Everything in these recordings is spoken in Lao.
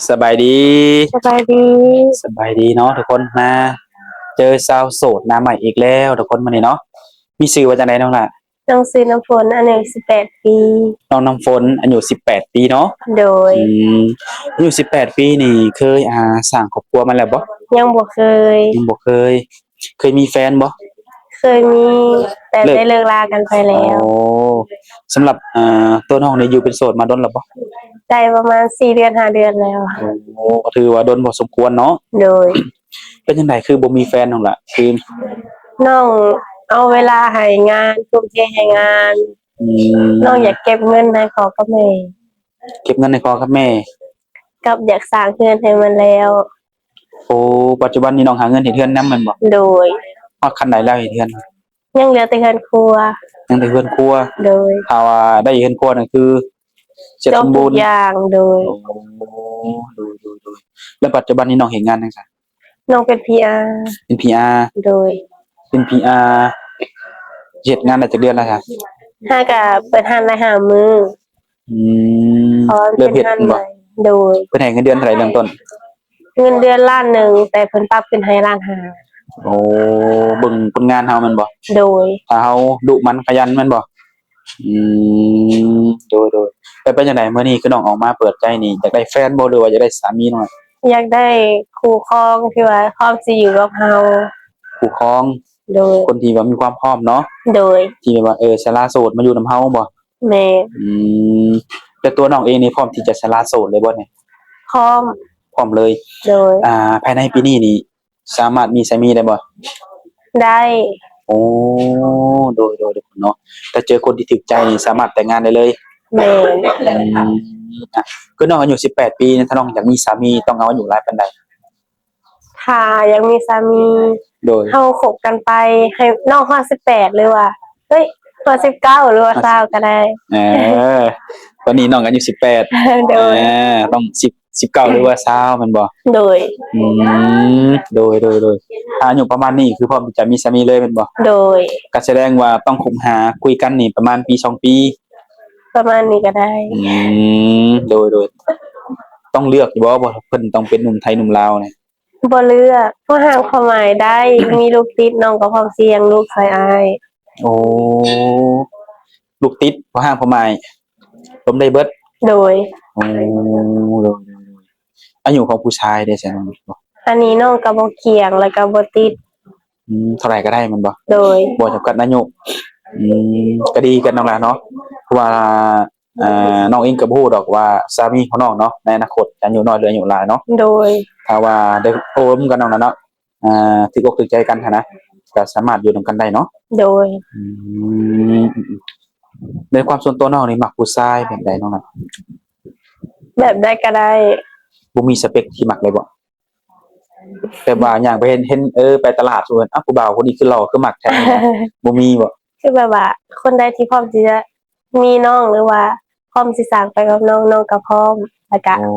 ສະບາຍດີ ສະບາຍດີ ສະບາຍດີເນາະທຸກຄົນ. ມາເຈີສາວໂສດໜ້າໃໝ່ອີກແລ້ວທຸກຄົນມື້ນີ້ເນາະ. ມີຊື່ວ່າຈັ່ງໃດນ້ອງຫຼ້າ? ນ້ອງຊື່ນ້ຳຝົນ ອາຍຸສິບແປດປີ. ນ້ອງນ້ຳຝົນ ອາຍຸສິບແປດປີເນາະ. ໂດຍ. ອືມ ອາຍຸສິບແປດປີນີ້ເຄີຍ ອ່າ ສ້າງຄອບຄົວມາແລ້ວບໍ່? ຍັງບໍ່ເຄີຍ. ຍັງບໍ່ເຄີຍ. ເຄີຍມີແຟນບໍ່? ເຄີຍມີ ແຕ່ໄດ້ເລີກລາກັນໄປແລ້ວ. ໂອ້ ສຳລັບ ອ່າ ຕົວນ້ອງນີ້ຢູ່ເປັນໂສດມາດົນແລ້ວບໍ່? ໄດ້ປະມານສີ່ເດືອນຫ້າເດືອນແລ້ວ. ໂອ້ ກໍຖືວ່າດົນພໍສົມຄວນເນາະ. ໂດຍ. ເປັນຈັ່ງໃດຄືບໍ່ມີແຟນນ້ອງຫຼ້າ? ຄືນ້ອງເອົາເວລາໃຫ້ງານ ທຸ່ມເທໃຫ້ງານ. ອືມ ນ້ອງຢາກເກັບເງິນໃຫ້ພໍ່ກັບແມ່. ເກັບເງິນໃຫ້ພໍ່ກັບແມ່ ກັບຢາກສ້າງເຮືອນໃຫ້ມັນແລ້ວ. ໂອ້ ປັດຈຸບັນນີ້ນ້ອງຫາເງິນເຮັດເຮືອນນຳແມ່ນບໍ່? ໂດຍ. ຮອດຂັ້ນໃດແລ້ວເຮັດເຮືອນ? ຍັງເຫຼືອແຕ່ເຮືອນຄົວ. ຍັງແຕ່ເຮືອນຄົວ. ໂດຍ. ຖ້າວ່າໄດ້ເຮືອນຄົວນັ້ນຄືເສັດສົມບູນ ຈົບທຸກຢ່າງ. ໂດຍ. ໂອ້ ໂດຍ ໂດຍ ໂດຍ. ແລ້ວປັດຈຸບັນນີ້ນ້ອງເຮັດງານຫຍັງຊະ? ນ້ອງເປັນພີອາ. ເປັນພີອາ. ໂດຍ. ເປັນພີອາ ເຮັດງານໄດ້ຈັກເດືອນແລ້ວຊະ? ຫາກະເປີດຮ້ານໄດ້ຫ້າມື້. ອືມ ເລີ່ມເຮັດແມ່ນບໍ່? ໂດຍ. ເພິ່ນໃຫ້ເງິນເດືອນເທົ່າໃດເລີ່ມຕົ້ນ? ເງິນເດືອນລ້ານໜຶ່ງ ແຕ່ເພິ່ນປັບຂຶ້ນໃຫ້ລ້ານຫ້າ. ໂອ້ ເບິ່ງຜົນງານເຮົາແມ່ນບໍ່? ໂດຍ. ຖ້າເຮົາດຸໝັ່ນຂະຫຍັນແມ່ນບໍ່? ອືມ ໂດຍ ໂດຍ. ແລ້ວເປັນຈັ່ງໃດມື້ນີ້ຄືນ້ອງອອກມາເປີດໃຈນີ້ ຢາກໄດ້ແຟນບໍ່ ຫຼືວ່າຢາກໄດ້ສາມີນ້ອງ? ຢາກໄດ້ຄູ່ຄອງທີ່ວ່າພ້ອມຊິຢູ່ກັບເຮົາ. ຄູ່ຄອງ. ໂດຍ. ຄົນທີ່ວ່າມີຄວາມພ້ອມເນາະ. ໂດຍ. ທີ່ແບບວ່າ ເອີ ສະຫຼະໂສດມາຢູ່ນຳເຮົາບໍ່? ແມ່ນ. ອືມ ແຕ່ຕົວນ້ອງເອງນີ້ພ້ອມທີ່ຈະສະຫຼະໂສດເລີຍບໍ່ນີ້? ພ້ອມ. ພ້ອມເລີຍ. ໂດຍ. ອ່າ ພາຍໃນປີນີ້ນີ້ ສາມາດມີສາມີໄດ້ບໍ່? ໄດ້. ໂອ້ ໂດຍ ໂດຍ ໂດຍເນາະ. ຖ້າເຈີຄົນທີ່ຖືກໃຈນີ້ສາມາດແຕ່ງງານໄດ້ເລີຍ. ແມ່ນ. ອືມ ອ່ະ ຄືນ້ອງອາຍຸສິບແປດປີນີ້ ຖ້ານ້ອງຢາກມີສາມີຕ້ອງເອົາອາຍຸຫຼາຍປານໃດ? ຖ້າຢາກມີສາມີ ໂດຍ ເຮົາຄົບກັນໄປໃຫ້ນ້ອງຮອດສິບແປດ ຫຼືວ່າ ເອີຍ ຮອດສິບເກົ້າ ຫຼືວ່າຊາວກໍໄດ້. ເອີ ຕອນນີ້ນ້ອງອາຍຸສິບແປດ. ໂດຍ. ອ່າ ຕ້ອງສິບ ສິບເກົ້າ ຫຼືວ່າຊາວແມ່ນບໍ່? ໂດຍ. ອືມ ໂດຍ ໂດຍ ໂດຍ. ອາຍຸປະມານນີ້ຄືພ້ອມທີ່ຈະມີສາມີເລີຍແມ່ນບໍ່? ໂດຍ. ກໍສະແດງວ່າຕ້ອງຄົບຫາຄຸຍກັນນີ້ປະມານປີສອງປີ ປະມານນີ້ກໍໄດ້. ອືມ ໂດຍ ໂດຍ. ຕ້ອງເລືອກຢູ່ບໍ່ ວ່າເພິ່ນຕ້ອງເປັນໜຸ່ມໄທໜຸ່ມລາວນີ້? ບໍ່ເລືອກ ພໍຮ່າງພໍໝາຍໄດ້ ມີລູກຕິດ ນ້ອງກໍພ້ອມຊິລ້ຽງລູກຊ່ອຍອ້າຍ. ໂອ້ ລູກຕິດ ພໍຮ່າງພໍໝາຍ ລົມໄດ້ເບິດ. ໂດຍ. ໂອ້ ໂດຍ ໂດຍ ໂດຍ. ອາຍຸຂອງຜູ້ຊາຍເດ້ຊັ້ນ? ອັນນີ້ນ້ອງກໍບໍ່ກ່ຽງ ແລ້ວກໍບໍ່ຕິດ. ອືມ ເທົ່າໃດກໍໄດ້ແມ່ນບໍ່? ໂດຍ. ບໍ່ຈຳກັດອາຍຸ. ອືມ ກໍດີກັນນ້ອງຫຼ້າເນາະ ເພາະວ່າ ອ່າ ນ້ອງເອງກໍບໍ່ຮູ້ດອກວ່າສາມີຂອງນ້ອງເນາະ ໃນອະນາຄົດຈະອາຍຸນ້ອຍ ຫຼື ອາຍຸຫຼາຍເນາະ. ໂດຍ. ຖ້າວ່າໄດ້ໂອ້ລົມກັນນ້ອງນະເນາະ ອ່າ ຖືກອົກຖືກໃຈກັນຫັ້ນນະ ກໍສາມາດຢູ່ນຳກັນໄດ້ເນາະ. ໂດຍ. ອືມ ໃນຄວາມສ່ວນຕົວນ້ອງນີ້ມັກຜູ້ຊາຍແບບໃດນ້ອງນະ? ແບບໃດກໍໄດ້. ບໍ່ມີສະເປັກທີ່ມັກເລີຍບໍ່? ແບບວ່າຍ່າງໄປເຫັນ ເຫັນ ເອີ ໄປຕະຫຼາດ ສົມມຸດ ອ້າວ ຜູ້ບ່າວຄົນນີ້ຄືຫຼໍ່ຄືມັກແທ້ ບໍ່ມີບໍ່? ຄືແບບວ່າຄົນໃດທີ່ພ້ອມທີ່ຈະມີນ້ອງ ຫຼືວ່າພ້ອມຊິສ້າງໄປກັບນ້ອງ ນ້ອງກໍພ້ອມ ແລ້ວກະ ໂອ້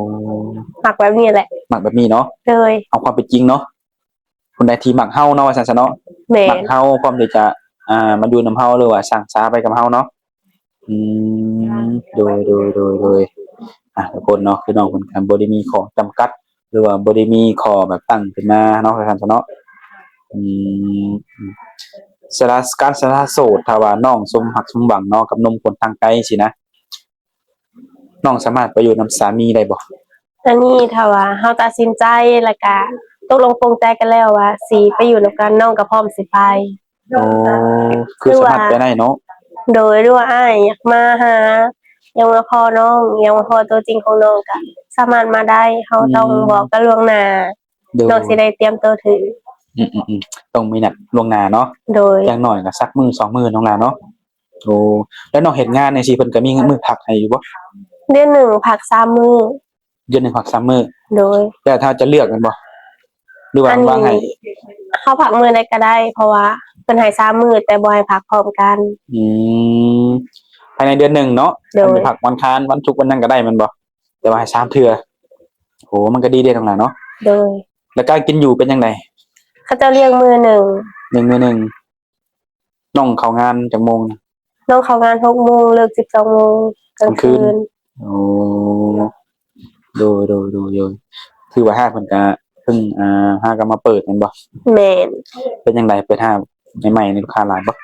ມັກແບບນີ້ແຫຼະ. ມັກແບບນີ້ເນາະ. ໂດຍ. ເອົາຄວາມເປັນຈິງເນາະ ຄົນໃດທີ່ມັກເຮົາເນາະ ວ່າຊັ້ນຊະເນາະ. ແມ່ນ. ມັກເຮົາ ພ້ອມທີ່ຈະ ອ່າ ມາຢູ່ນຳເຮົາ ຫຼືວ່າສ້າງສາໄປກັບເຮົາເນາະ. ອືມ ໂດຍ ໂດຍ ໂດຍ ໂດຍ. ອ່ະ ທຸກຄົນເນາະ ຄືນ້ອງເພິ່ນກໍບໍ່ໄດ້ມີຂໍ້ຈຳກັດ ຫຼືວ່າບໍ່ໄດ້ມີຂໍ້ແບບຕັ້ງຂຶ້ນມາເນາະ ວ່າຊັ້ນຊະເນາະ. ອືມ ສະຫຼະ ການສະຫຼະໂສດ ຖ້າວ່ານ້ອງສົມຮັກສົມຫວັງເນາະ ກັບໜຸ່ມຄົນທາງໄກຊີ້ນະ ນ້ອງສາມາດໄປຢູ່ນຳສາມີໄດ້ບໍ່? ອັນນີ້ຖ້າວ່າເຮົາຕັດສິນໃຈ ແລ້ວກະຕົກລົງປົງໃຈກັນແລ້ວວ່າຊິໄປຢູ່ນຳກັນ ນ້ອງກໍພ້ອມຊິໄປ. ໂອ້ ຄືສາມາດໄປໄດ້ເນາະ. ໂດຍ. ຫຼືວ່າອ້າຍຢາກມາຫາ ຢາກມາພໍ້ນ້ອງ ຢາກມາພໍ້ຕົວຈິງຂອງນ້ອງ ກໍສາມາດມາໄດ້. ເຮົາຕ້ອງ ອືມ ບອກກັນລ່ວງໜ້າ. ໂດຍ. ນ້ອງຊິໄດ້ຕຽມຕົວຖືກ. ອືມໆໆ ຕ້ອງມີນັດລ່ວງໜ້າເນາະ. ໂດຍ. ຢ່າງໜ້ອຍກໍສັກມື້ສອງມື້ນ້ອງຫຼ້າເນາະ. ໂອ້ ແລ້ວນ້ອງເຮັດງານຈັ່ງຊີ້ ເພິ່ນກໍມີມື້ພັກໃຫ້ຢູ່ບໍ່? ເດືອນໜຶ່ງພັກສາມມື້. ເດືອນໜຶ່ງພັກສາມມື້. ໂດຍ. ແລ້ວຖ້າຈະເລືອກແມ່ນບໍ່ ຫຼືວ່າ ອັນນີ້ ວາງໃຫ້? ເຮົາພັກມື້ໃດກໍໄດ້ ເພາະວ່າເພິ່ນໃຫ້ສາມມື້ ແຕ່ບໍ່ໃຫ້ພັກພ້ອມກັນ. ອືມ ພາຍໃນເດືອນໜຶ່ງເນາະ. ໂດຍ. ພັກວັນອັງຄານ ວັນສຸກ ວັນຫຍັງກໍໄດ້ແມ່ນບໍ່? ແຕ່ວ່າໃຫ້ສາມເທື່ອ. ໂອ້ ມັນກໍດີເດ້ນ້ອງຫຼ້າເນາະ. ໂດຍ. ແລ້ວການກິນຢູ່ເປັນຈັ່ງໃດ? ເຂົາເຈົ້າລ້ຽງມື້ໜຶ່ງ. ລ້ຽງມື້ໜຶ່ງ. ນ້ອງເຂົ້າງານຈັກໂມງ? ນ້ອງເຂົ້າງານຫົກໂມງ ເລີກສິບສອງໂມງກາງຄືນ. ກາງຄືນ. ໂອ້ ໂດຍ ໂດຍ ໂດຍ ໂດຍ ຖືວ່າຮ້ານເພິ່ນກະເພິ່ງ ອ່າ ຫາກັນມາເປີດແມ່ນບໍ່? ແມ່ນ. ເປັນຈັ່ງໃດ ເປີດຮ້ານໃໝ່ໆນີ້ ລູກຄ້າຫຼາຍບໍ່?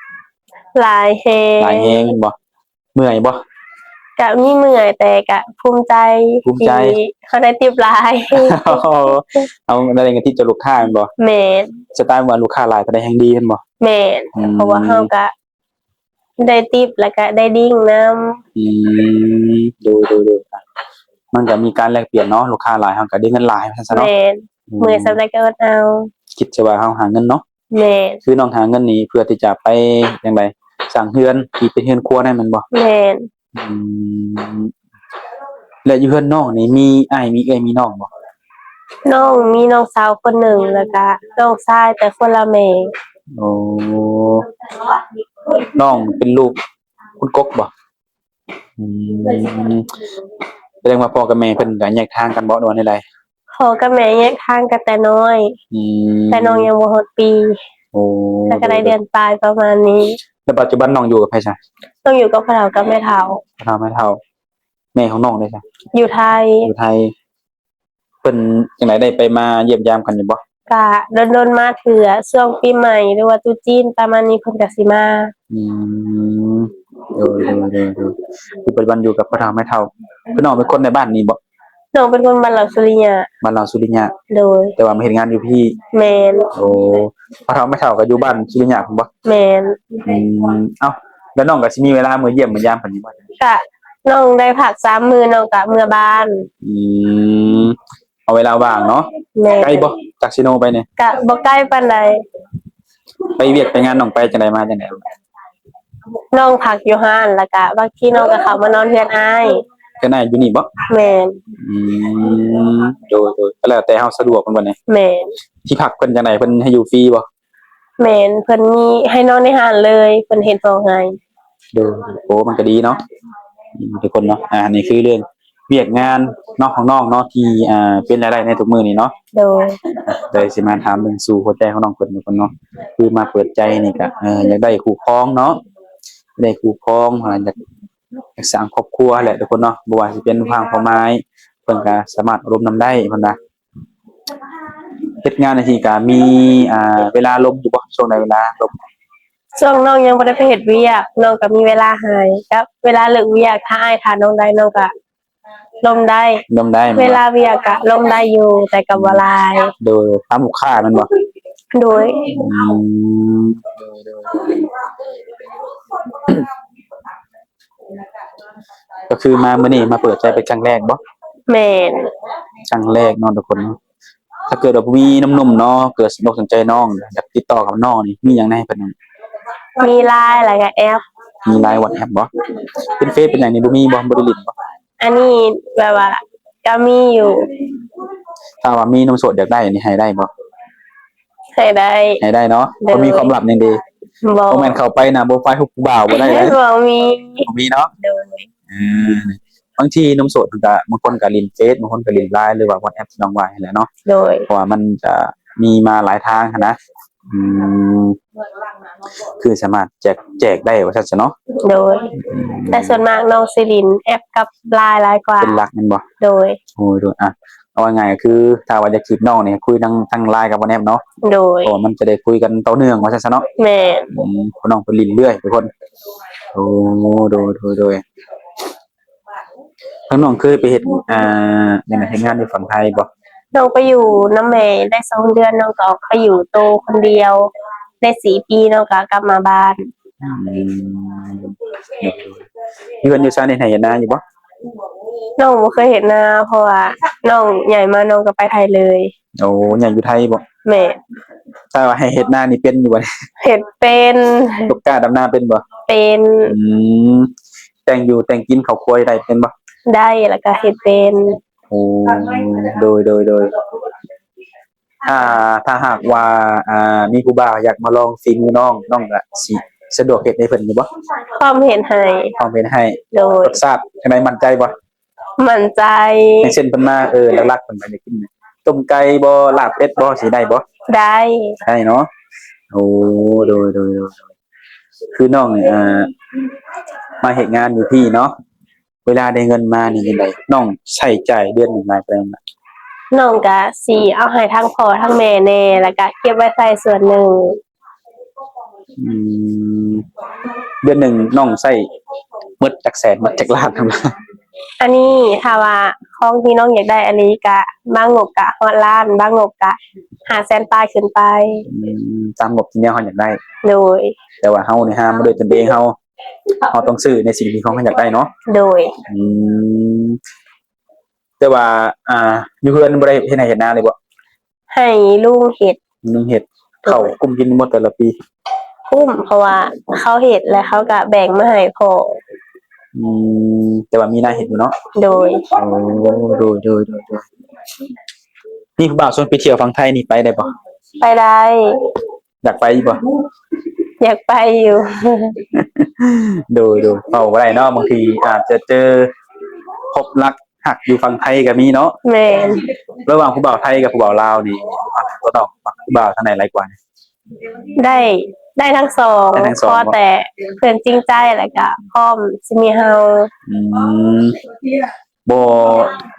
ຫຼາຍແຮງ. ຫຼາຍແຮງແມ່ນບໍ່? ເມື່ອຍບໍ່? ກະມີເມື່ອຍ ແຕ່ກະພູມໃຈ ພູມໃຈ ທີ່ເຮົາໄດ້ຕິບຫຼາຍ. ເຮົາໄດ້ເງິນທິບຈາກລູກຄ້າແມ່ນບໍ່? ແມ່ນ. ສະໄຕລ໌ວ່າລູກຄ້າຫຼາຍເທົ່າໃດແຮ່ງດີແມ່ນບໍ່? ແມ່ນ. ອືມ ເພາະວ່າເຮົາກະໄດ້ຕິບ ແລ້ວກະໄດ້ດິ້ງນຳ. ອືມ ໂດຍ ໂດຍ ໂດຍ ມັນກະມີການແລກປ່ຽນເນາະ ລູກຄ້າຫຼາຍເຮົາກະໄດ້ເງິນຫຼາຍ ວ່າຊັ້ນຊະເນາະ. ແມ່ນ. ອືມ ເມື່ອຍສ່ຳໃດກະອດເອົາ. ຄິດຊະວ່າເຮົາຫາເງິນເນາະ. ແມ່ນ. ຄືນ້ອງຫາເງິນນີ້ເພື່ອທີ່ຈະໄປຈັ່ງໃດ ສ້າງເຮືອນທີ່ເປັນເຮືອນຄົວນັ້ນແມ່ນບໍ່? ແມ່ນ. ອືມ ແລະ ຢູ່ເຮືອນນ້ອງນີ້ມີອ້າຍ ມີເອື້ອຍ ມີນ້ອງບໍ່? ນ້ອງມີນ້ອງສາວຄົນໜຶ່ງ ແລ້ວກະນ້ອງຊາຍແຕ່ຄົນລະແມ່. ໂອ້ ນ້ອງເປັນລູກຄົນກົກບໍ່? ອືມ ສະແດງວ່າພໍ່ກັບແມ່ເພິ່ນກະແຍກທາງກັນບໍ່ ຫຼືວ່າແນວໃດ? ພໍ່ກັບແມ່ແຍກທາງກັນແຕ່ນ້ອຍ. ອືມ ແຕ່ນ້ອງຍັງບໍ່ຮອດປີ. ໂອ້ ແລ້ວກະໄດ້ເດືອນປາຍປະມານນີ້. ແລ້ວປັດຈຸບັນນ້ອງຢູ່ກັບໃຜຊະ? ນ້ອງຢູ່ກັບພໍ່ເຖົ້າກັບແມ່ເຖົ້າ. ພໍ່ເຖົ້າແມ່ເຖົ້າ. ແມ່ຂອງນ້ອງເດ້ຊະ? ຢູ່ໄທ. ຢູ່ໄທ. ເພິ່ນຈັ່ງໃດ ໄດ້ໄປມາຢ້ຽມຢາມກັນຢູ່ບໍ່? ກະດົນໆມາເທື່ອ ຊ່ວງປີໃໝ່ ຫຼືວ່າຕຸດຈີນປະມານນີ້ ເພິ່ນກະຊິມາ. ອືມ ໂດຍ ໂດຍ ໂດຍ ໂດຍ. ຄືປັດຈຸບັນຢູ່ກັບພໍ່ເຖົ້າແມ່ເຖົ້າ. ຄືນ້ອງເປັນຄົນໃນບ້ານນີ້ບໍ່? ນ້ອງເປັນຄົນບ້ານລາວສຸລິຍະ. ບ້ານລາວສຸລິຍະ. ໂດຍ. ແຕ່ວ່າມາເຮັດງານຢູ່ພີ້. ແມ່ນ. ໂອ້ ພໍ່ເຖົ້າແມ່ເຖົ້າກະຢູ່ບ້ານສຸລິຍະພຸ້ນບໍ່? ແມ່ນ. ອືມ ເອົ້າ ແລ້ວນ້ອງກະຊິມີເວລາມາຢ້ຽມມາຢາມເພິ່ນຢູ່ບໍ່? ກະນ້ອງໄດ້ພັກສາມມື້ ນ້ອງກະເມືອບ້ານ. ອືມ ເອົາເວລາວ່າງເນາະ. ແມ່ນ. ໄກບໍ່ ຈາກເຊໂນໄປນີ້? ກະບໍ່ໄກປານໃດ. ໄປວຽກໄປງານນ້ອງໄປຈັ່ງໃດ ມາຈັ່ງໃດ? ນ້ອງພັກຢູ່ຮ້ານ ແລ້ວກະບາງທີນ້ອງກະເຂົ້າມານອນເຮືອນອ້າຍ. ເຮືອນອ້າຍຢູ່ນີ້ບໍ່? ແມ່ນ. ອືມ ໂດຍ ໂດຍ ກະແລ້ວແຕ່ເຮົາສະດວກແມ່ນບໍ່ນີ້? ແມ່ນ. ທີ່ພັກເພິ່ນຈັ່ງໃດ ເພິ່ນໃຫ້ຢູ່ຟຣີບໍ່? ແມ່ນ ເພິ່ນມີໃຫ້ນອນໃນຮ້ານເລີຍ ເພິ່ນເຮັດຫ້ອງໃຫ້. ໂດຍ ໂອ້ ມັນກະດີເນາະ ອືມ ທຸກຄົນເນາະ. ອ່າ ອັນນີ້ຄືເລື່ອງວຽກງານເນາະ ຂອງນ້ອງເນາະ ທີ່ ອ່າ ເປັນລາຍໄດ້ໃນທຸກມື້ນີ້ເນາະ. ໂດຍ. ເລີຍຊິມາຖາມເບິ່ງສູ່ຫົວໃຈຂອງນ້ອງເພິ່ນ ທຸກຄົນເນາະ ຄືມາເປີດໃຈນີ້ກະ ເອີ ຢາກໄດ້ຄູ່ຄອງເນາະ ໄດ້ຄູ່ຄອງ ຢາກ ຢາກສ້າງຄອບຄົວແຫຼະ ທຸກຄົນເນາະ. ບໍ່ວ່າຊິເປັນທາງພໍ່ໝ້າຍ ເພິ່ນກະສາມາດອົບຮົມນຳໄດ້ ເພິ່ນວ່າ. ເຮັດງານຈັ່ງຊີ້ກະມີ ອ່າ ເວລາລົມຢູ່ບໍ່? ຊ່ວງໃດເວລາລົມ? ຊ່ວງນ້ອງຍັງບໍ່ໄດ້ໄປເຮັດວຽກ ນ້ອງກະມີເວລາໃຫ້ ກັບເວລາເລີກວຽກ ຖ້າອ້າຍຖ້ານ້ອງໄດ້ ນ້ອງກະລົມໄດ້. ລົມໄດ້ແມ່ນບໍ່? ເວລາວຽກກະລົມໄດ້ຢູ່ ແຕ່ກະບໍ່ຫຼາຍ. ໂດຍ. ຕາມລູກຄ້າແມ່ນບໍ່? ໂດຍ. ອືມ ໂດຍ ໂດຍ ໂດຍ. ກະຄືມາມື້ນີ້ມາເປີດໃຈເປັນຄັ້ງແລກບໍ່? ແມ່ນ. ຄັ້ງແລກເນາະ ທຸກຄົນເນາະ. ຖ້າເກີດວ່າມີໜຸ່ມໆເນາະ ເກີດສົນອົກສົນໃຈນ້ອງ ຢາກຕິດຕໍ່ກັບນ້ອງນີ້ ມີຫຍັງແນ່ໃຫ້ເພິ່ນ? ມີລາຍ ແລ້ວກະແອັບ. ມີລາຍ ວັອດແອັບບໍ່? ເປັນເຟສເປັນຫຍັງນີ້ບໍ່ມີບໍ່? ບໍ່ໄດ້ຫຼິ້ນບໍ່? ອັນນີ້ແບບວ່າກະມີຢູ່. ຖ້າວ່າມີໜຸ່ມໂສດຢາກໄດ້ນີ້ ໃຫ້ໄດ້ບໍ່? ໃຫ້ໄດ້. ໃຫ້ໄດ້ເນາະ. ໂດຍ. ບໍ່ມີຄວາມລັບຫຍັງເດ? ບໍ່. ບໍ່ແມ່ນເຂົ້າໄປນະ ໂປຣໄຟຮູບຜູ້ບ່າວບໍ່ໄດ້ເດ້. ບໍ່ມີ. ບໍ່ມີເນາະ. ໂດຍ. ເອີ ບາງທີໜຸ່ມໂສດເພິ່ນກະ ບາງຄົນກະຫຼິ້ນເຟສ ບາງຄົນກະຫຼິ້ນລາຍ ຫຼືວ່າວັອດແອັບ ທີ່ນ້ອງວ່າຫັ້ນແຫຼະເນາະ. ໂດຍ. ເພາະວ່າມັນກະມີມາຫຼາຍທາງຫັ້ນນະ. ອືມ ຄືສາມາດແຈກ ແຈກໄດ້ວ່າຊັ້ນຊະເນາະ. ໂດຍ. ອືມ ແຕ່ສ່ວນມາກນ້ອງຊິຫຼິ້ນແອັບກັບລາຍຫຼາຍກວ່າ ເປັນຫຼັກແມ່ນບໍ່? ໂດຍ. ໂອ້ຍ ໂດຍ. ອ່ະ ເອົາງ່າຍໆ ກະຄືຖ້າວ່າຢາກຈີບນ້ອງນີ້ ຄຸຍທັງ ທັງລາຍກັບວັອດແອັບເນາະ. ໂດຍ. ເພາະວ່າມັນຈະໄດ້ຄຸຍກັນຕໍ່ເນື່ອງວ່າຊັ້ນຊະເນາະ. ແມ່ນ. ອືມ ເພາະນ້ອງເພິ່ນຫຼິ້ນເລື້ອຍ ທຸກຄົນ. ໂອ້ ໂດຍ ໂດຍ ໂດຍ. ທາງນ້ອງເຄີຍໄປເຮັດ ອ່າ ຫຍັງນະ ເຮັດງານຢູ່ຝັ່ງໄທບໍ່? ນ້ອງໄປຢູ່ນຳແມ່ໄດ້ສອງເດືອນ ນ້ອງກະອອກໄປຢູ່ໂຕຄົນດຽວໄດ້ສີ່ປີ ນ້ອງກະກັບມາບ້ານ. ອືມ ເຮືອນຢູ່ຊານເຮັດໄຮ່ເຮັດນາຢູ່ບໍ່? ນ້ອງບໍ່ເຄີຍເຮັດນາ ເພາະວ່ານ້ອງໃຫຍ່ມານ້ອງກະໄປໄທເລີຍ. ໂອ້ ໃຫຍ່ຢູ່ໄທບໍ່? ແມ່ນ. ຖ້າວ່າໃຫ້ເຮັດນານີ້ເປັນຢູ່ບໍ່? ເຮັດເປັນ. ຕົກກ້າດຳນາເປັນບໍ່? ເປັນ. ອືມ ແຕ່ງຢູ່ແຕ່ງກິນເຂົ້າຄົວໄດ້ເປັນບໍ່? ໄດ້ ແລ້ວກະເຮັດເປັນ. ໂອ້ ໂດຍ ໂດຍ ໂດຍ. ຖ້າ ຖ້າຫາກວ່າ ອ່າ ມີຜູ້ບ່າວຢາກມາລອງຝີມືນ້ອງ ນ້ອງກະຊິສະດວກເຮັດໃຫ້ເພິ່ນຢູ່ບໍ່? ພ້ອມເຮັດໃຫ້. ພ້ອມເຮັດໃຫ້. ໂດຍ. ລົດຊາດຈັ່ງໃດ ໝັ້ນໃຈບໍ່? ໝັ້ນໃຈ. ຢ່າງເຊັ່ນເພິ່ນມາ ເອີ ຫຼັກໆເພິ່ນກະຢາກກິນຕົ້ມໄກ່ບໍ່ ລາບເປັດບໍ່ ຊິໄດ້ບໍ່? ໄດ້. ໄດ້ເນາະ. ໂອ້ ໂດຍ ໂດຍ ໂດຍ. ຄືນ້ອງນີ້ ອ່າ ມາເຮັດງານຢູ່ພີ້ເນາະ ເວລາໄດ້ເງິນມານີ້ຈັ່ງໃດ? ນ້ອງໃຊ້ຈ່າຍເດືອນໜຶ່ງຫຼາຍປານໃດ? ນ້ອງກະຊິເອົາໃຫ້ທັງພໍ່ທັງແມ່ແດ່ ແລ້ວກະເກັບໄວ້ໃຊ້ສ່ວນໜຶ່ງ. ອືມ ເດືອນໜຶ່ງນ້ອງໃຊ້ໝົດຈັກແສນ ໝົດຈັກລ້ານ? ອັນນີ້ຖ້າວ່າຂອງທີ່ນ້ອງຢາກໄດ້ອີ່ຫຼີກະ ບາງງົບກະຮອດລ້ານ ບາງງົບກະຫ້າແສນປາຍຂຶ້ນໄປ. ອືມ ຕາມງົບທີ່ແນວເຮົາຢາກໄດ້. ໂດຍ. ແຕ່ວ່າເຮົານີ້ຫາມາດ້ວຍຕົນເອງເຮົາ ເຮົາຕ້ອງຊື້ໃນສິ່ງທີ່ເຮົາຢາກໄດ້ເນາະ. ໂດຍ. ອືມ ແຕ່ວ່າ ອ່າ ຢູ່ເຮືອນບໍ່ໄດ້ເຮັດໄຮ່ເຮັດນາເລີຍບໍ່? ໃຫ້ລຸງເຮັດ. ລຸງເຮັດ. ໂດຍ. ເຂົ້າກຸ້ມກິນບໍ່ແຕ່ລະປີ? ກຸ້ມ ເພາະວ່າເຂົາເຮັດ ແລ້ວເຂົາກະແບ່ງມາໃຫ້ພໍ່. ອືມ ແຕ່ວ່າມີນາເຮັດຢູ່ເນາະ? ໂດຍ. ໂອ້ ໂດຍ ໂດຍ ໂດຍ ໂດຍ. ມີຜູ້ບ່າວຊວນໄປທ່ຽວຝັ່ງໄທນີ້ໄປໄດ້ບໍ່? ໄປໄດ້. ຢາກໄປຢູ່ບໍ່? ຢາກໄປຢູ່. ໂດຍ ໂດຍ. ເວົ້າບໍ່ໄດ້ເນາະ ບາງທີອາດຈະເຈີພົບລັກຮັກຢູ່ຝັ່ງໄທກໍມີເນາະ. ແມ່ນ. ລະຫວ່າງຜູ້ບ່າວໄທກັບຜູ້ບ່າວລາວນີ້ ຕົວນ້ອງມັກຜູ້ບ່າວທາງໃດຫຼາຍກວ່າ? ໄດ້ ໄດ້ທັງສອງ ໄດ້ທັງສອງ ຂໍແຕ່ເພິ່ນຈິງໃຈ ແລ້ວກໍພ້ອມຊິມີເຮົາ. ອືມ ບໍ່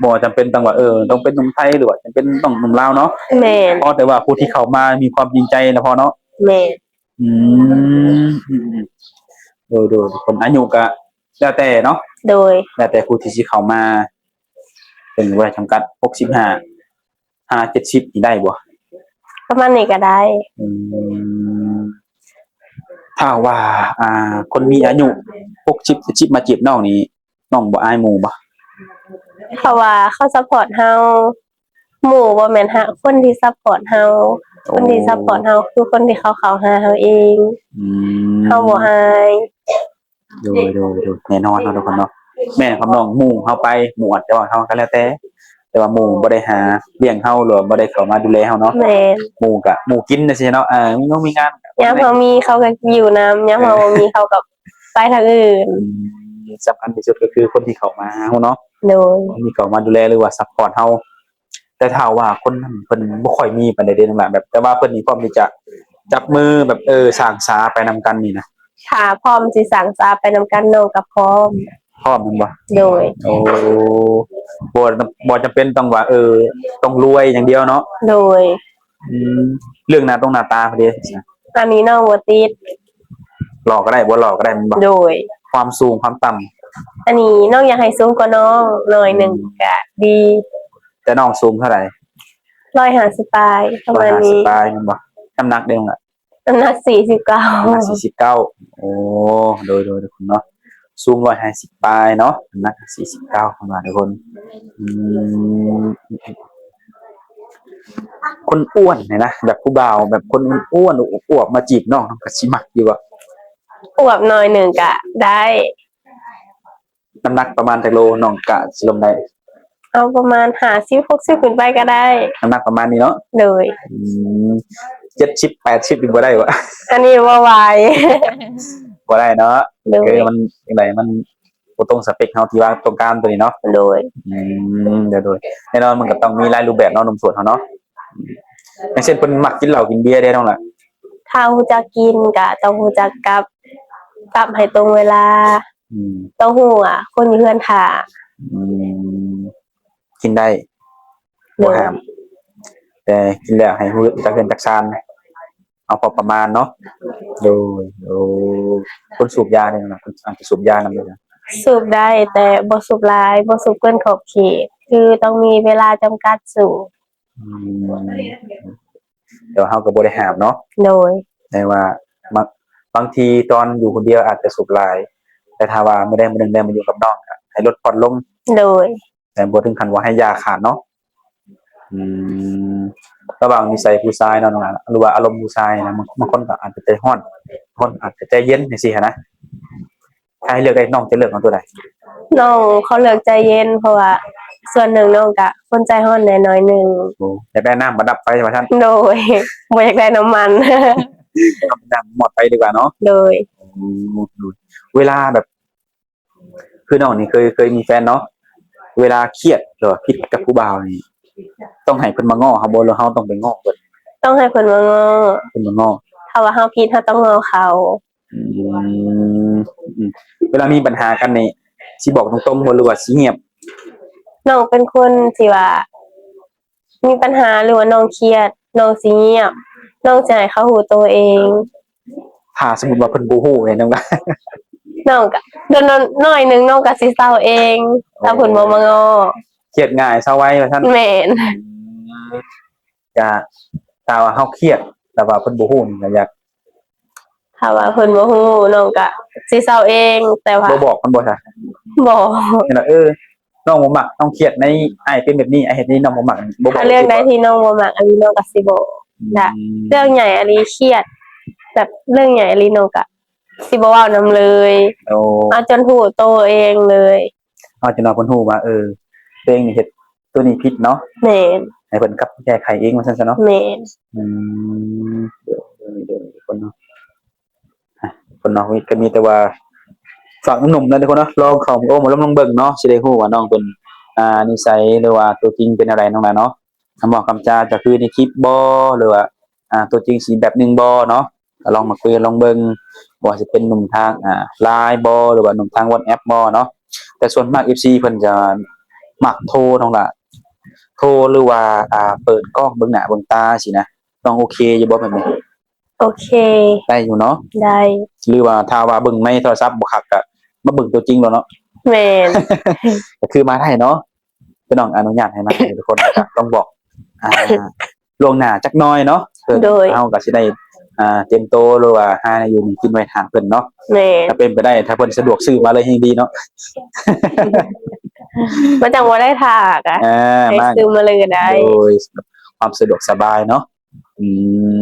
ບໍ່ຈຳເປັນຕ້ອງວ່າ ເອີ ຕ້ອງເປັນໜຸ່ມໄທ ຫຼືວ່າຈຳເປັນຕ້ອງໜຸ່ມລາວເນາະ. ແມ່ນ. ຂໍແຕ່ວ່າຜູ້ທີ່ເຂົ້າມາມີຄວາມຈິງໃຈນະພໍ່ເນາະ. ແມ່ນ. ອືມ ອືມ ອືມ ໂດຍ ໂດຍ. ຄົນອາຍຸກະແລ້ວແຕ່ເນາະ. ໂດຍ. ແລ້ວແຕ່ຜູ້ທີ່ຊິເຂົ້າມາ ເປັນບໍ່ໄດ້ຈຳກັດ ຫົກສິບຫ້າ ຫາເຈັດສິບນີ້ໄດ້ບໍ່? ປະມານນີ້ກໍໄດ້. ອືມ ຖ້າວ່າ ອ່າ ຄົນມີອາຍຸຫົກສິບ ເຈັດສິບມາຈີບນ້ອງນີ້ ນ້ອງບໍ່ອາຍໝູ່ບໍ່? ເພາະວ່າເຂົາຊັບພອດເຮົາ. ໝູ່ບໍ່ແມ່ນຫາ ຄົນທີ່ຊັບພອດເຮົາ. ໂອ້ ຄົນທີ່ຊັບພອດເຮົາຄືຄົນທີ່ເຂົາເຂົ້າຫາເຮົາເອງ. ອືມ ເຮົາບໍ່ອາຍ. ໂດຍ ໂດຍ ໂດຍ. ແນ່ນອນເນາະທຸກຄົນເນາະ. ແມ່ນຄຳນ້ອງ ໝູ່ເຮົາໄປ ໝູ່ອາດຈະວ່າເຮົາກໍແລ້ວແຕ່ ແຕ່ວ່າໝູ່ບໍ່ໄດ້ຫາລ້ຽງເຮົາ ຫຼືວ່າບໍ່ໄດ້ເຂົ້າມາດູແລເຮົາເນາະ. ແມ່ນ. ໝູ່ກະໝູ່ກິນຈັ່ງຊີ້ເນາະ. ເອີ ມີງານມີງານ ຍາມເຮົາມີເຂົາກໍຢູ່ນຳ ຍາມເຮົາບໍ່ມີເຂົາກໍໄປທາງອື່ນ. ອືມ ສຳຄັນທີ່ສຸດກໍຄືຄົນທີ່ເຂົ້າມາຫາເຮົາເນາະ. ໂດຍ. ຄົນທີ່ເຂົ້າມາດູແລ ຫຼືວ່າຊັບພອດເຮົາ. ແຕ່ຖ້າວ່າຄົນນັ້ນເພິ່ນບໍ່ຄ່ອຍມີປານໃດເດ້ນ້ອງຫຼ້າ ແບບ ແຕ່ວ່າເພິ່ນນີ້ພ້ອມທີ່ຈະຈັບມືແບບ ເອີ ສ້າງສາໄປນຳກັນນີ້ນະ? ຖ້າພ້ອມຊິສ້າງສາໄປນຳກັນ ນ້ອງກໍພ້ອມ. ພ້ອມແມ່ນບໍ່? ໂດຍ. ໂອ້ ບໍ່ ບໍ່ຈຳເປັນຕ້ອງວ່າ ເອີ ຕ້ອງລວຍຢ່າງດຽວເນາະ? ໂດຍ. ອືມ ເລື່ອງໜ້າຕົງໜ້າຕາເດ? ອັນນີ້ນ້ອງບໍ່ຕິດ. ຫຼໍ່ກໍໄດ້ ບໍ່ຫຼໍ່ກໍໄດ້ແມ່ນບໍ່? ໂດຍ. ຄວາມສູງຄວາມຕ່ຳ? ອັນນີ້ນ້ອງຢາກໃຫ້ສູງກວ່ານ້ອງໜ້ອຍໜຶ່ງ ອືມ ກະດີ. ແຕ່ນ້ອງສູງເທົ່າໃດ? ຮ້ອຍຫ້າສິບປາຍ ປະມານນີ້. ຮ້ອຍຫ້າສິບປາຍແມ່ນບໍ່? ນ້ຳໜັກເດ້ນ້ອງຫຼ້າ? ນ້ຳໜັກສີ່ສິບເກົ້າ. ນ້ຳໜັກສີ່ສິບເກົ້າ. ໂອ້ ໂດຍ ໂດຍ ໂດຍ ເນາະ. ສູງຮ້ອຍຫ້າສິບປາຍເນາະ ນ້ຳໜັກສີ່ສິບເກົ້າ ປະມານທຸກຄົນ. ອືມ ຄົນອ້ວນນີ້ນະ ແບບຜູ້ບ່າວແບບຄົນອ້ວນໆ ອວບໆ ມາຈີບນ້ອງ ນ້ອງກໍຊິມັກຢູ່ບໍ່? ອວບໜ້ອຍໜຶ່ງກະໄດ້. ນ້ຳໜັກປະມານຈັກໂລ ນ້ອງກະຊິລົມໄດ້? ເອົາປະມານຫ້າສິບ ຫົກສິບຂຶ້ນໄປກໍໄດ້. ນ້ຳໜັກປະມານນີ້ເນາະ? ໂດຍ. ອືມ ເຈັດສິບ ແປດສິບນີ້ບໍ່ໄດ້ບໍ່? ອັນນີ້ບໍ່ໄຫວ. ບໍ່ໄດ້ເນາະ. ໂດຍ. ຄືມັນຈັ່ງໃດ ມັນບໍ່ຕົງສະເປັກເຮົາທີ່ວ່າຕ້ອງການຕົວນີ້ເນາະ. ໂດຍ. ອືມ ໂດຍ ໂດຍ. ແນ່ນອນມັນກໍຕ້ອງມີຫຼາຍຮູບແບບເນາະ ໜຸ່ມໂສດເຮົາເນາະ. ຢ່າງເຊັ່ນ ເພິ່ນມັກກິນເຫຼົ້າກິນເບຍເດ້ນ້ອງຫຼ້າ? ຖ້າຮູ້ຈັກກິນກະຕ້ອງຮູ້ຈັກກັບ ປັບໃຫ້ຕົງເວລາ. ອືມ ຕ້ອງຮູ້ວ່າຄົນຢູ່ເຮືອນຖ້າ. ອືມ ກິນໄດ້. ໂດຍ. ບໍ່ຫ້າມ ແຕ່ກິນແລ້ວໃຫ້ຮູ້ຈັກເຮືອນຈັກຊານ ເອົາພໍປະມານເນາະ. ໂດຍ. ໂອ້ ຄົນສູບຢາເດ້ ຄົນອາດຈະສູບຢານຳເດ້? ສູບໄດ້ ແຕ່ບໍ່ສູບຫຼາຍ ບໍ່ສູບເກີນຂອບເຂດ ຄືຕ້ອງມີເວລາຈຳກັດສູບ. ອືມ ແຕ່ວ່າເຮົາກໍບໍ່ໄດ້ຫ້າມເນາະ. ໂດຍ. ແຕ່ວ່າບາງ ບາງທີຕອນຢູ່ຄົນດຽວອາດຈະສູບຫຼາຍ ແຕ່ຖ້າວ່າມື້ໃດມື້ໜຶ່ງໄດ້ມາຢູ່ກັບນ້ອງ ກໍໃຫ້ລົດຜ່ອນລົງ. ໂດຍ. ແຕ່ບໍ່ເຖິງຂັ້ນວ່າໃຫ້ຢ່າຂາດເນາະ. ອືມ ລະຫວ່າງນິໄສຜູ້ຊາຍເນາະນ້ອງຫຼ້າ ຫຼືວ່າອາລົມຜູ້ຊາຍນະ ບາງ ບາງຄົນກໍອາດຈະໃຈຮ້ອນ ບາງຄົນອາດຈະໃຈເຢັນ ຈັ່ງຊີ້ຫັ້ນນະ. ຖ້າໃຫ້ເລືອກໄດ້ ນ້ອງຈະເລືອກເອົາຕົວໃດ? ນ້ອງຂໍເລືອກໃຈເຢັນ ເພາະວ່າສ່ວນໜຶ່ງນ້ອງກະຄົນໃຈຮ້ອນແດ່ໜ້ອຍໜຶ່ງ. ໂອ້ ຢາກໄດ້ນ້ຳມາດັບໄຟວ່າຊັ້ນ. ໂດຍ. ບໍ່ຢາກໄດ້ນ້ຳມັນ ເອົານ້ຳມອດໄຟດີກວ່າເນາະ. ໂດຍ. ໂອ້ ເວລາແບບ ຄືນ້ອງນີ້ເຄີຍ ເຄີຍມີແຟນເນາະ ເວລາຄຽດ ຫຼືວ່າຜິດກັບຜູ້ບ່າວນີ້ ຕ້ອງໃຫ້ເພິ່ນມາງໍ້ເຮົາບໍ່ ຫຼືເຮົາຕ້ອງໄປງໍ້ເພິ່ນ? ຕ້ອງໃຫ້ເພິ່ນມາງໍ້. ເພິ່ນມາງໍ້. ຖ້າວ່າເຮົາຜິດ ເຮົາຕ້ອງງໍ້ເຂົາ. ອືມ ອືມ ເວລາມີບັນຫາກັນນີ້ ຊິບອກຕົງໆບໍ່ ຫຼືວ່າຊິງຽບ? ນ້ອງເປັນຄົນທີ່ວ່າ ມີບັນຫາ ຫຼືວ່ານ້ອງຄຽດ ນ້ອງຊິງຽບ ນ້ອງຊິໃຫ້ເຂົາຮູ້ໂຕເອງ. ຖ້າສົມມຸດວ່າເພິ່ນບໍ່ຮູ້ເດ ນ້ອງກະ ນ້ອງກະ ໂດນໜ້ອຍໜຶ່ງ ນ້ອງກະຊິເຊົາເອງ ຖ້າເພິ່ນບໍ່ມາງໍ້. ຄຽດງ່າຍເຊົາໄວວ່າຊັ້ນ. ແມ່ນ. ອືມ ກະ ຖ້າວ່າເຮົາຄຽດ ແຕ່ວ່າເພິ່ນບໍ່ຮູ້ນີ້ກະຢາກ ຖ້າວ່າເພິ່ນບໍ່ຮູ້ ນ້ອງກະຊິເຊົາເອງ ແຕ່ວ່າ ບໍ່ບອກເພິ່ນບໍ່ຊະ? ບໍ່. ເອີ ນ້ອງບໍ່ມັກ ນ້ອງຄຽດໃນອ້າຍເປັນແບບນີ້ ອ້າຍເຮັດນີ້ ນ້ອງບໍ່ມັກ ບໍ່ບອກ. ຖ້າເລື່ອງໃດທີ່ນ້ອງບໍ່ມັກອີ່ຫຼີ ນ້ອງກະຊິບອກ. ອືມ ລະເລື່ອງໃຫຍ່ອີ່ຫຼີ ຄຽດ ແບບເລື່ອງໃຫຍ່ອີ່ຫຼີ ນ້ອງກະຊິບໍ່ເວົ້ານຳເລີຍ. ໂອ້ ເອົາຈົນຮູ້ໂຕເອງເລີຍ. ເອົາຈົນວ່າເພິ່ນຮູ້ວ່າ ເອີ ຕົວເອງນີ້ເຮັດ ໂຕນີ້ຜິດເນາະ. ແມ່ນ. ໃຫ້ເພິ່ນກັບໄປແກ້ໄຂເອງວ່າຊັ້ນຊະເນາະ. ແມ່ນ. ອືມ ເດີ ເດີ ເດີ ທຸກຄົນເນາະ ອ່ະ ທຸກຄົນເນາະ ກະມີແຕ່ວ່າຝາກໜຸ່ມໆນະ ທຸກຄົນເນາະ ລອງເຂົ້າມາໂອ້ມາລົມລອງເບິ່ງເນາະ ຊິໄດ້ຮູ້ວ່ານ້ອງເພິ່ນ ອ່າ ນິໄສ ຫຼືວ່າຕົວຈິງເປັນແນວໃດ ນ້ອງຫຼ້າເນາະ. ຄຳເວົ້າຄຳຈາຈະຄືໃນຄລິບບໍ່ ຫຼືວ່າ ອ່າ ຕົວຈິງຊິແບບໜຶ່ງບໍ່ເນາະ. ກໍລອງມາຄຸຍກັນລອງເບິ່ງ ບໍ່ວ່າຊິເປັນໜຸ່ມທາງ ອ່າ LINE ບໍ່ ຫຼືວ່າໜຸ່ມທາງ WhatsApp ບໍ່ເນາະ. ແຕ່ສ່ວນມາກ ເອັຟຊີ ເພິ່ນຈະມັກໂທ ນ້ອງຫຼ້າ ໂທ ຫຼືວ່າ ອ່າ ເປີດກ້ອງເບິ່ງໜ້າເບິ່ງຕາຊີ້ນະ. ນ້ອງໂອເຄຢູ່ບໍ່ແບບນີ້? ໂອເຄ. ໄດ້ຢູ່ເນາະ? ໄດ້. ຫຼືວ່າຖ້າວ່າເບິ່ງໃນໂທລະສັບບໍ່ຄັກ ກໍມາເບິ່ງຕົວຈິງໂລດເນາະ. ແມ່ນ. ກໍຄືມາໄດ້ເນາະ ພີ່ນ້ອງອະນຸຍາດໃຫ້ມາ ທຸກຄົນ ກໍຕ້ອງບອກ ອ່າ ລ່ວງໜ້າຈັກໜ້ອຍເນາະ ເພື່ອ ໂດຍ ເຮົາກໍຊິໄດ້ ອ່າ ຕຽມໂຕ ຫຼືວ່າຫາແນວຢູ່ແນວກິນໄວ້ຖ້າເພິ່ນເນາະ. ແມ່ນ. ຖ້າເປັນໄປໄດ້ ຖ້າເພິ່ນສະດວກຊື້ມາເລີຍແຮ່ງດີເນາະ. ມັນຈັ່ງບໍ່ໄດ້ຖ້າກະ ອ່າ ໃຫ້ ມາ ຊື້ມາເລີຍກໍໄດ້. ໂດຍ ຄວາມສະດວກສະບາຍເນາະ. ອື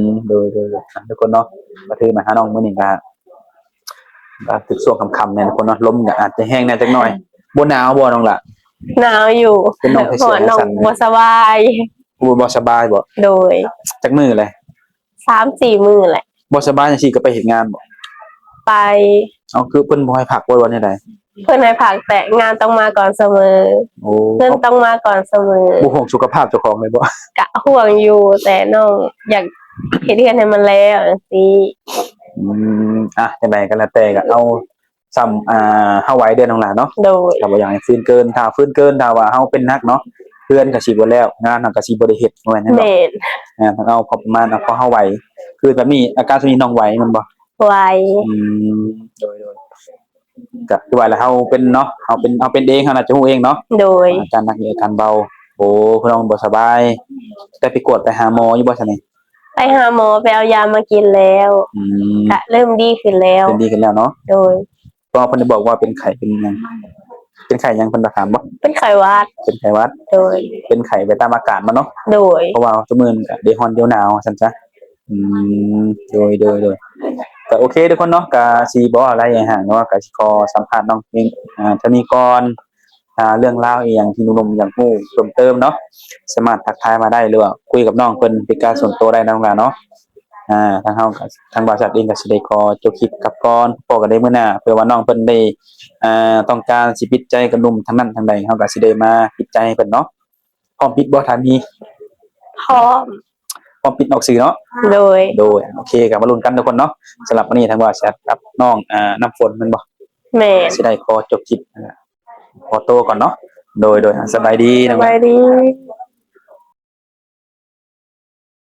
ມ ໂດຍ ໂດຍ ໂດຍ ອ່ະ ທຸກຄົນເນາະ ມາຖືມາຫານ້ອງມື້ນີ້ກໍ ກໍຖືກຊ່ວງຄ່ຳໆແດ່ ທຸກຄົນເນາະ ລົມກໍອາດຈະແຮງແດ່ຈັກໜ້ອຍ. ບໍ່ໜາວບໍ່ ນ້ອງຫຼ້າ? ໜາວຢູ່ ເປັນນ້ອງ ເພາະວ່ານ້ອງ ແຂນສັ່ນ ບໍ່ສະບາຍ. ໂອ້ ບໍ່ສະບາຍບໍ່? ໂດຍ. ຈັກມື້ແຫຼະ? ສາມສີ່ມື້ແຫຼະ. ບໍ່ສະບາຍຈັ່ງຊີ້ກໍໄປເຮັດງານບໍ່? ໄປ. ເອົາ ຄືເພິ່ນບໍ່ໃຫ້ພັກບໍ່ ຫຼືວ່າແນວໃດ? ເພິ່ນໃຫ້ພັກ ແຕ່ງານຕ້ອງມາກ່ອນສະເໝີ. ໂອ້ ເງິນຕ້ອງມາກ່ອນສະເໝີ. ບໍ່ຫ່ວງສຸຂະພາບເຈົ້າຂອງເລີຍບໍ່? ກະຫ່ວງຢູ່ ແຕ່ນ້ອງຢາກເຮັດເຮືອນໃຫ້ມັນແລ້ວຈັ່ງຊີ້. ອືມ ອ່ະ ຈັ່ງໃດກໍແລ້ວແຕ່ ກໍເອົາສ່ຳ ອ່າ ເຮົາໄຫວເດີ ນ້ອງຫຼ້າເນາະ. ໂດຍ. ຖ້າບໍ່ຢາກໃຫ້ຟື້ນເກີນ ຖ້າຟື້ນເກີນ ຖ້າວ່າເຮົາເປັນໜັກເນາະ ເຮືອນກໍຊິບໍ່ແລ້ວ ງານເຮົາກໍຊິບໍ່ໄດ້ເຮັດ ແມ່ນບໍ່? ແມ່ນ. ອ່າ ຕ້ອງເອົາພໍປະມານ ເອົາພໍເຮົາໄຫວ. ຄືແບບນີ້ ອາການຊ່ວງນີ້ນ້ອງໄຫວແມ່ນບໍ່? ໄຫວ. ອືມ ໂດຍ ໂດຍ. ກະຄືວ່າລະ ເຮົາເປັນເນາະ ເຮົາເປັນ ເຮົາເປັນເອງ ເຮົາໜ້າຈະຮູ້ເອງເນາະ. ໂດຍ. ອາການໜັກ ອາການເບົາ. ໂອ້ ພີ່ນ້ອງບໍ່ສະບາຍ ໄດ້ໄປກວດໄປຫາໝໍຢູ່ບໍ່ຊະນີ້? ໄປຫາໝໍ ໄປເອົາຢາມາກິນແລ້ວ. ອືມ ກະເລີ່ມດີຂຶ້ນແລ້ວ. ເລີ່ມດີຂຶ້ນແລ້ວເນາະ. ໂດຍ. ເພາະວ່າເພິ່ນໄດ້ບອກວ່າເປັນໄຂ້ເປັນຫຍັງ? ເປັນໄຂ້ຫຍັງ ເພິ່ນໄດ້ຖາມບໍ່? ເປັນໄຂ້ຫວັດ. ເປັນໄຂ້ຫວັດ. ໂດຍ. ເປັນໄຂ້ໄປຕາມອາກາດມັນເນາະ. ໂດຍ. ເພາະວ່າຊຸມື້ນີ້ກະໄດ້ຮ້ອນດຽວໜາວວ່າຊັ້ນຊະ. ອືມ ໂດຍ ໂດຍ ໂດຍ. ກໍໂອເຄທຸກຄົນເນາະ ກໍຊິບໍ່ເວົ້າຫຼາຍຫຍັງເນາະ ກໍຊິຂໍສຳພາດນ້ອງເອງ ອ່າ ເທົ່ານີ້ກ່ອນ. ອ່າ ເລື່ອງລາວອີ່ຫຍັງທີ່ໜຸ່ມໆຢາກຮູ້ເພີ່ມເຕີມເນາະ ສາມາດທັກທາຍມາໄດ້ ຫຼືວ່າຄຸຍກັບນ້ອງເພິ່ນເປັນການສ່ວນຕົວໄດ້ນຳກັນເນາະ. ອ່າ ທາງເຮົາກໍ ທາງບ່າວສັກເອງກໍຊິໄດ້ຂໍຈົບຄລິບກັບກ່ອນ ພໍ້ກັນໃນມື້ໜ້າ ເພື່ອວ່ານ້ອງເພິ່ນໄດ້ ອ່າ ຕ້ອງການຊິປິດໃຈກັບໜຸ່ມທາງນັ້ນທາງໃດ ເຮົາກໍຊິໄດ້ມາປິດໃຈໃຫ້ເພິ່ນເນາະ. ພ້ອມປິດບໍ່ ຖ້າມີ? ພ້ອມ. ພ້ອມປິດອອກສື່ເນາະ? ໂດຍ. ໂດຍ. ໂອເຄ ກໍມາລຸ້ນກັນທຸກຄົນເນາະ. ສຳລັບມື້ນີ້ທາງບ່າວສັກກັບນ້ອງ ອ່າ ນ້ຳຝົນແມ່ນບໍ່? ແມ່ນ. ຊິໄດ້ຂໍຈົບຄລິບ ຂໍໂຕກ່ອນເນາະ. ໂດຍ ໂດຍ. ສະບາຍດີ. ສະບາຍດີ.